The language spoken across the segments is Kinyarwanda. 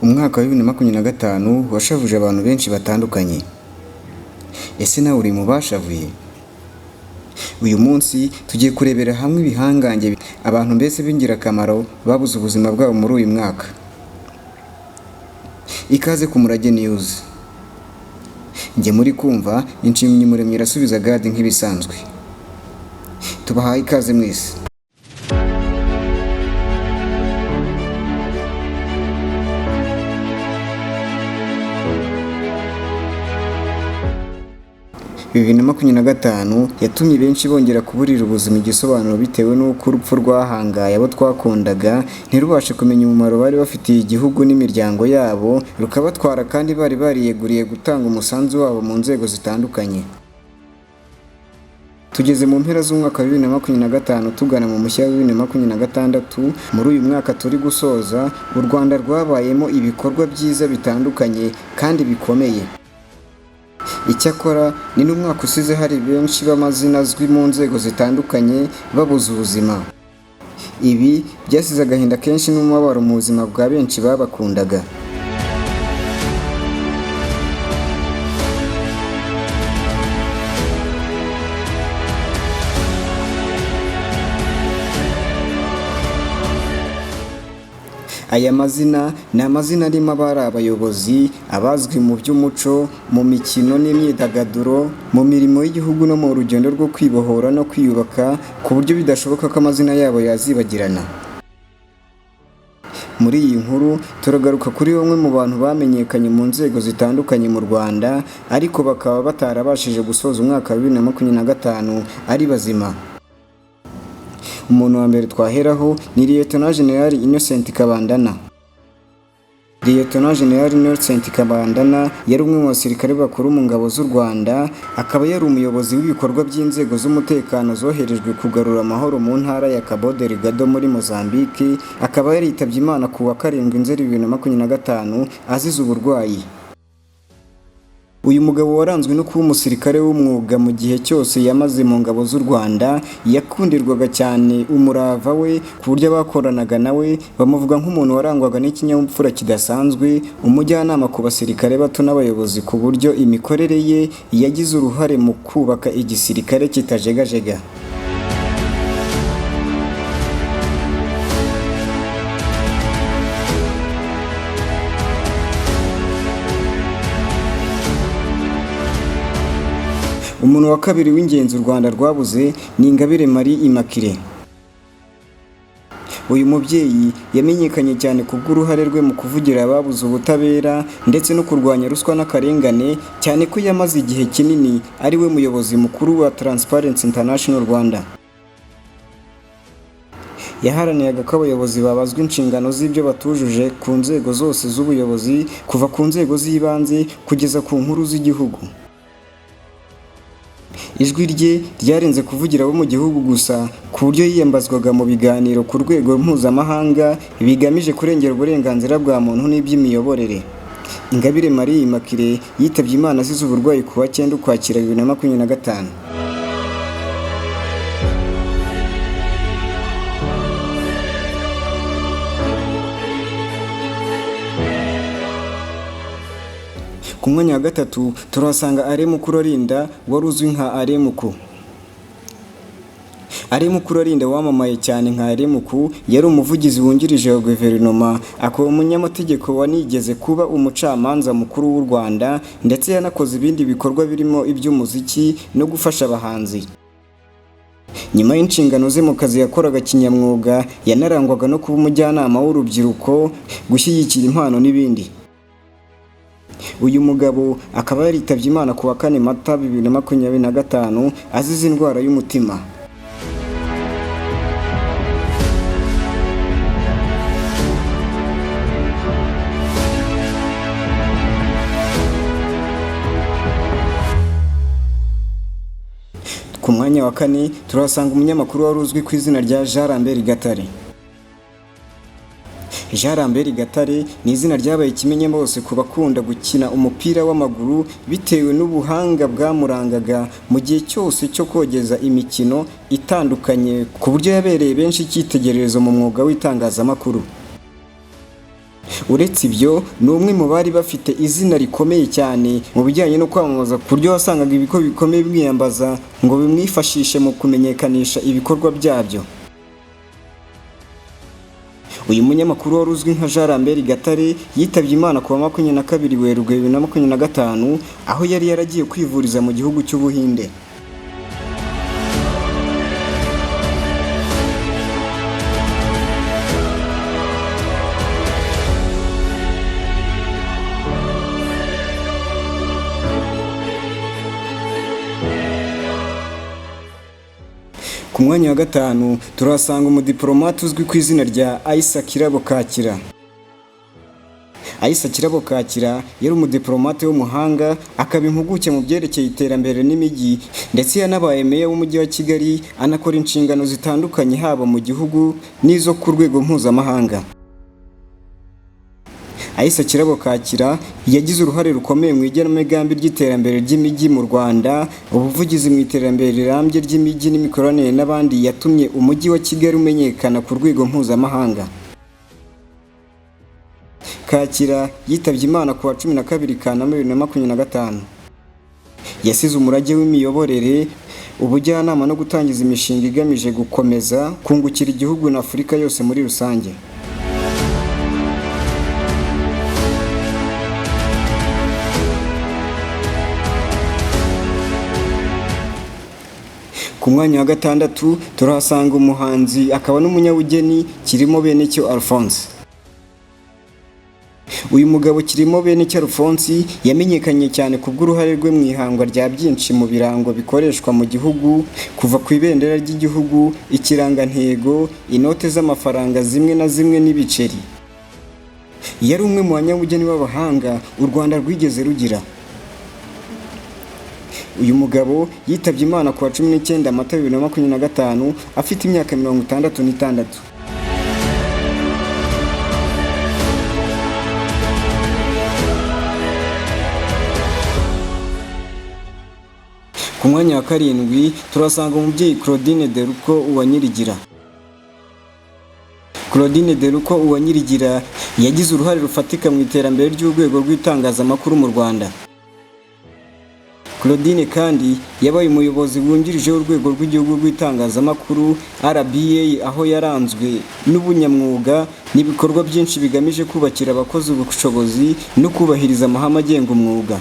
Umwaka wa 2025 washavuje abantu benshi batandukanye. Ese nawe uri mu bashavuye? Uyu munsi tugiye kurebera hamwe ibihangange, abantu mbese b'ingirakamaro babuze ubuzima bwabo muri uyu mwaka. Ikaze ku Murage News. Njye muri kumva Nshimyumuremyi Irasubiza Gad nk'ibisanzwe. Tubahaye ikaze mwese. 2025 yatumye benshi bongera kuburira ubuzima igisobanuro bitewe n'uko urupfu rwahangaye abo twakundaga ntirubashe kumenya umumaro bari bafitiye igihugu n'imiryango yabo, rukabatwara kandi bari bariyeguriye gutanga umusanzu wabo mu nzego zitandukanye. Tugeze mu mpera z'umwaka wa 2025 tugana mu mushya wa 2026, muri uyu mwaka turi gusoza, u Rwanda rwabayemo ibikorwa byiza bitandukanye kandi bikomeye. Icyakora ni n'umwaka usize hari benshi b'amazina azwi mu nzego zitandukanye babuze ubuzima. Ibi byasize agahinda kenshi n'umubabaro mu buzima bwa benshi babakundaga. Aya mazina ni amazina arimo abari abayobozi, abazwi mu by'umuco, mu mikino n'imyidagaduro, mu mirimo y'igihugu no mu rugendo rwo kwibohora no kwiyubaka ku buryo bidashoboka ko amazina yabo yazibagirana. Muri iyi nkuru turagaruka kuri bamwe mu bantu bamenyekanye mu nzego zitandukanye mu Rwanda ariko bakaba batarabashije gusoza umwaka wa 2025 ari bazima. Umuntu wa mbere twaheraho ni Lieutenant General Innocent Kabandana. Lieutenant General Innocent Kabandana yari umwe mu basirikare bakuru mu ngabo z'u Rwanda, akaba yari umuyobozi w'ibikorwa by'inzego z'umutekano zoherejwe kugarura amahoro mu ntara ya Cabo Delgado muri Mozambique, akaba yaritabye Imana ku wa 7 Nzeri 2025 azize uburwayi. Uyu mugabo waranzwe no kuba umusirikare w'umwuga mu gihe cyose yamaze mu ngabo z'u Rwanda, yakundirwaga cyane umurava we ku buryo abakoranaga nawe bamuvuga nk'umuntu warangwaga n'ikinyabupfura kidasanzwe, umujyanama ku basirikare bato n'abayobozi ku buryo imikorere ye yagize uruhare mu kubaka igisirikare kitajegajega. Umuntu wa kabiri w'ingenzi u Rwanda rwabuze ni Ingabire Marie Immaculée. Uyu mubyeyi yamenyekanye cyane ku bw'uruhare rwe mu kuvugira ababuze ubutabera ndetse no kurwanya ruswa n'akarengane, cyane ko yamaze igihe kinini ari we muyobozi mukuru wa Transparency International Rwanda. Yaharaniraga ko abayobozi babazwa inshingano z'ibyo batujuje ku nzego zose z'ubuyobozi, kuva ku nzego z'ibanze kugeza ku nkuru z'igihugu. Ijwi rye ryarenze kuvugira abo mu gihugu gusa, ku buryo yiyambazwaga mu biganiro ku rwego mpuzamahanga bigamije kurengera uburenganzira bwa muntu n'iby'imiyoborere. Ingabire Marie Immaculée yitabye Imana azize uburwayi ku wa 9 Ukwakira 2025. Ku mwanya wa gatatu turahasanga Alain Mukurarinda wari uzwi nka Alain Muku. Alain Mukurarinda wamamaye cyane nka Alain Muku yari umuvugizi wungirije wa guverinoma, akaba umunyamategeko wanigeze kuba umucamanza mukuru w'u Rwanda, ndetse yanakoze ibindi bikorwa birimo iby'umuziki no gufasha abahanzi. Nyuma y'inshingano ze mu kazi yakoraga kinyamwuga, yanarangwaga no kuba umujyanama w'urubyiruko, gushyigikira impano n'ibindi. Uyu mugabo akaba yaritabye Imana ku wa 4 Mata 2025 azize indwara y'umutima. Ku mwanya wa kane turahasanga umunyamakuru wari uzwi ku izina rya Jean Lambert Gatare. Jean Lambert Gatare ni izina ryabaye ikimenyabose ku bakunda gukina umupira w'amaguru bitewe n'ubuhanga bwamurangaga mu gihe cyose cyo kogeza imikino itandukanye, ku buryo yabereye benshi icyitegererezo mu mwuga w'itangazamakuru. Uretse ibyo, ni umwe mu bari bafite izina rikomeye cyane mu bijyanye no kwamamaza, ku buryo wasangaga ibigo bikomeye bimwiyambaza ngo bimwifashishe mu kumenyekanisha ibikorwa byabyo. Uyu munyamakuru wari uzwi nka Jean Lambert Gatare yitabye Imana ku wa 22 Werurwe 2025, aho yari yaragiye kwivuriza mu gihugu cy'Ubuhinde. Ku mwanya wa gatanu turahasanga umudiplomate uzwi ku izina rya Aissa Kirabo Kakira. Aissa Kirabo Kakira yari umudiplomate w'umuhanga, akaba impuguke mu byerekeye iterambere n'imijyi, ndetse yanabaye meya w'umujyi wa Kigali, anakora inshingano zitandukanye haba mu gihugu n'izo ku rwego mpuzamahanga. Aissa Kirabo Kakira yagize uruhare rukomeye mu igenamigambi ry'iterambere ry'imijyi mu Rwanda, ubuvugizi mu iterambere rirambye ry'imijyi n'imikoranire n'abandi yatumye umujyi wa Kigali umenyekana ku rwego mpuzamahanga. Kakira yitabye Imana ku wa 12 Kanama 2025. Yasize umurage w'imiyoborere, ubujyanama no gutangiza imishinga igamije gukomeza kungukira igihugu na Afurika yose muri rusange. Ku mwanya wa gatandatu turahasanga umuhanzi akaba n'umunyabugeni Kirimo Benecyo Alphonse. Uyu mugabo Kirimo Benecyo Alphonse yamenyekanye cyane kubw'uruhare rwe mu ihangwa rya byinshi mu birango bikoreshwa mu gihugu, kuva ku ibendera ry'igihugu, ikirangantego, inote z'amafaranga zimwe na zimwe n'ibiceri. Yari umwe mu banyabugeni b'abahanga u Rwanda rwigeze rugira. Uyu mugabo yitabye Imana ku wa 19 Mata 2025 afite imyaka 66. Ku mwanya wa karindwi turasanga umubyeyi Claudine Deruko Uwanyirigira. Claudine Deruko Uwanyirigira yagize uruhare rufatika mu iterambere ry'urwego rw'itangazamakuru mu Rwanda. Claudine kandi yabaye umuyobozi wungirije w'urwego rw'igihugu rw'itangazamakuru RBA, aho yaranzwe n'ubunyamwuga n'ibikorwa byinshi bigamije kubakira abakozi ubushobozi no kubahiriza amahame agenga umwuga.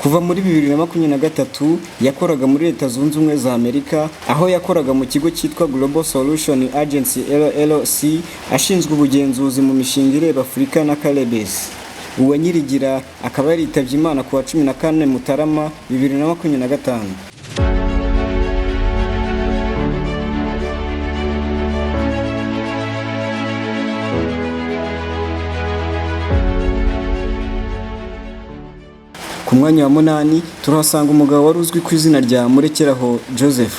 Kuva muri 2023 yakoraga muri Leta Zunze Ubumwe za Amerika, aho yakoraga mu kigo cyitwa Global Solution Agency LLC, ashinzwe ubugenzuzi mu mishinga ireba Afurika na Caribbean. Uwanyirigira akaba yaritabye Imana ku wa 14 Mutarama 2025. Ku mwanya wa munani turahasanga umugabo wari uzwi ku izina rya Murekeraho Joseph.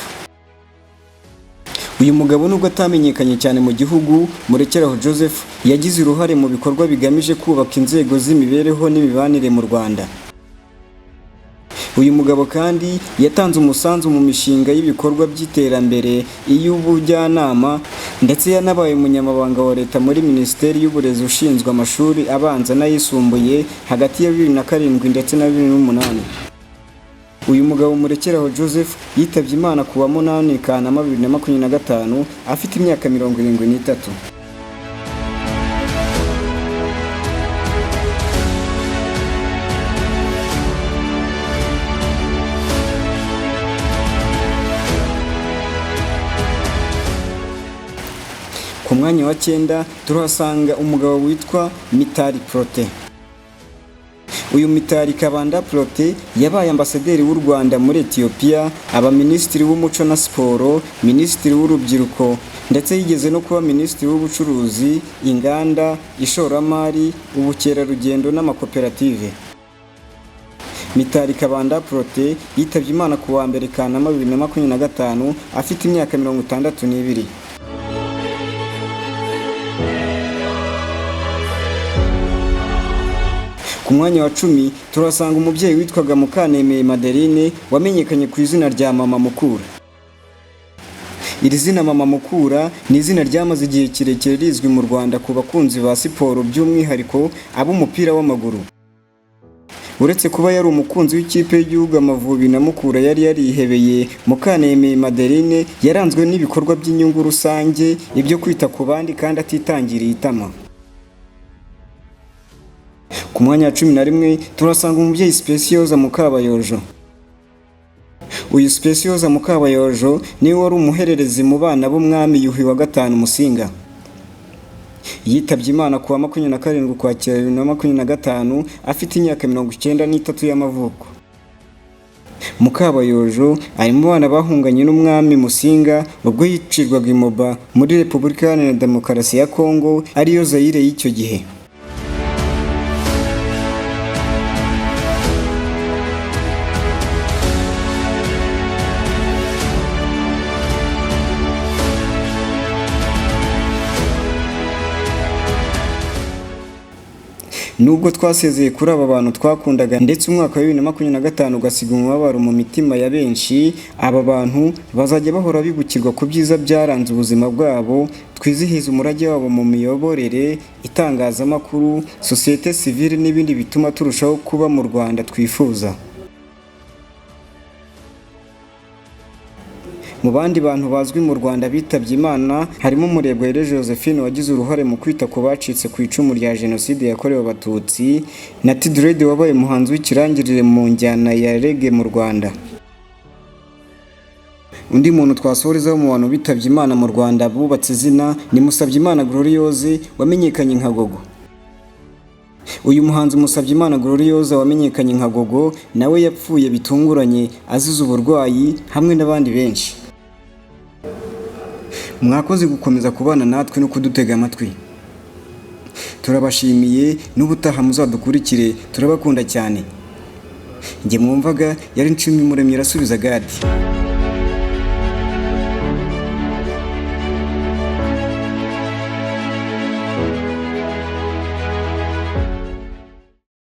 Uyu mugabo nubwo atamenyekanye cyane mu gihugu, Murekeraho Joseph yagize uruhare mu bikorwa bigamije kubaka inzego z'imibereho n'imibanire mu Rwanda. Uyu mugabo kandi yatanze umusanzu mu mishinga y'ibikorwa by'iterambere, iy'ubujyanama, ndetse yanabaye umunyamabanga wa leta muri Minisiteri y'Uburezi ushinzwe amashuri abanza n'ayisumbuye hagati ya 2007 ndetse na 2008. Uyu mugabo Murekeraho Joseph yitabye Imana ku wa 8 Kanama 2025 afite imyaka 73. Ku mwanya wa 9 turahasanga umugabo witwa Mitali Protais. Uyu Mitali Kabanda Protais yabaye ambasaderi w'u Rwanda muri Ethiopia, aba minisitiri w'umuco na siporo, minisitiri w'urubyiruko, ndetse yigeze no kuba minisitiri w'ubucuruzi, inganda, ishoramari, ubukerarugendo n'amakoperative. Mitali Kabanda Protais yitabye Imana ku wa 1 Kanama 2025 afite imyaka 62. Ku mwanya wa 10 turasanga umubyeyi witwaga Mukanemeye Madeline wamenyekanye ku izina rya Mama Mukura. Iri zina Mama Mukura ni izina ryamaze igihe kirekire rizwi mu Rwanda ku bakunzi ba siporo, by'umwihariko ab'umupira w'amaguru. Uretse kuba yari umukunzi w'ikipe y'igihugu Amavubi na Mukura yari yarihebeye, Mukantemeye Madeleine yaranzwe n'ibikorwa by'inyungu rusange, ibyo kwita ku bandi kandi atitangiriye itama. Ku mwanya wa 11 turasanga umubyeyi Specioza Mukabayojo. Uyu Specioza Mukabayojo niwe wari umuhererezi mu bana b'umwami Yuhi wa V Musinga. Yitabye Imana ku wa 27 Ukwakira 2025 afite imyaka 93 y'amavuko. Mukabayojo ari mu bana bahunganye n'umwami Musinga ubwo yicirwaga i Moba muri Repubulika Iharanira Demokarasi ya Kongo, ariyo Zaire y'icyo gihe. Nubwo twasezeye kuri aba bantu twakundaga ndetse umwaka wa 2025 ugasiga umubabaro mu mitima ya benshi, aba bantu bazajya bahora bibukirwa ku byiza byaranze ubuzima bwabo, twizihiza umurage wabo mu miyoborere, itangazamakuru, sosiyete sivile n'ibindi bituma turushaho kuba mu Rwanda twifuza. Mu bandi bantu bazwi mu Rwanda bitabye Imana harimo Umurebwayire Josephine wagize uruhare mu kwita ku bacitse ku icumu rya Jenoside yakorewe Abatutsi, na T Dread wabaye umuhanzi w'ikirangirire mu njyana ya Reggae mu Rwanda. Undi muntu twasorezaho mu bantu bitabye Imana mu Rwanda bubatse izina ni Musabyimana Gloriose wamenyekanye nka Gogo. Uyu muhanzi Musabyimana Gloriose wamenyekanye nka Gogo nawe yapfuye bitunguranye azize uburwayi hamwe n'abandi benshi. Mwakoze gukomeza kubana natwe no kudutega amatwi. Turabashimiye, n'ubutaha muzadukurikire, turabakunda cyane. Njye mwumvaga yari Nshimyumuremyi Irasubiza Gadi.